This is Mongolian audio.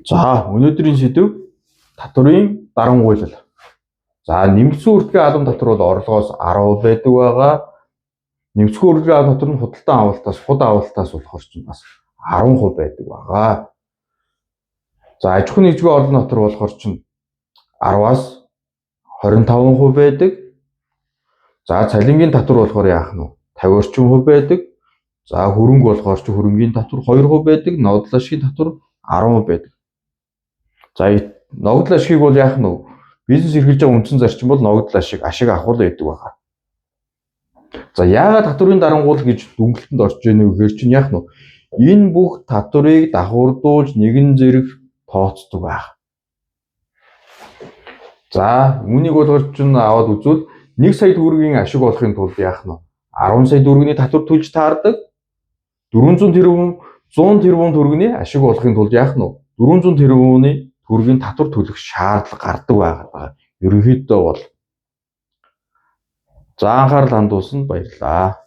За, өнөөдрийн сэдэв татварын дарангуйлал. За, нэмэгдсэн үрдгийн албан татвар бол орлогоос 10% байдаг байгаа. Нэмэгдсэн үрдгийн албан татвар нь худалдан авалтаас, худ авалтаас болохоор ч бас 10% байдаг байгаа. За, аж ахуйн нэгжийн орлогын татвар болохоор ч 10-аас 25% байдаг. За, цалингийн татвар болохоор яах нь вэ? 50 орчим хувь байдаг. За, хөрөнгө болохоор ч хөрөнгийн татвар 2% байдаг, ногдол ашигын татвар 10% байдаг. За, ногдол ашигыг бол яах нь вэ? Бизнес эрхэлж байгаа үндсэн зарчим бол ногдол ашиг, ашиг авах байдаг байгаа. За, яагаад татварын дарангуул гэж дүнгэлтэнд орж ийнэ вэ гэхээр чинь яах нь вэ? Энэ бүх татварыг давхардуулж нэгэн зэрэг тооцдог байх. За, үүнийг болохоор чинь аваад үзвэл 1 сая төгрөгийн ашиг болохын тулд яах нь вэ? 10 сая төгрөгийн татвар төлж таардаг. 400 тэрбум 100 тэрбум төгрөгийн ашиг болохын тулд яах нь вэ? 400 тэрбумын төгрөгийн татвар төлөх шаардлага гардаг байгаа. Ерөнхийдөө бол. За, анхаарал хандуулсанд баярлалаа.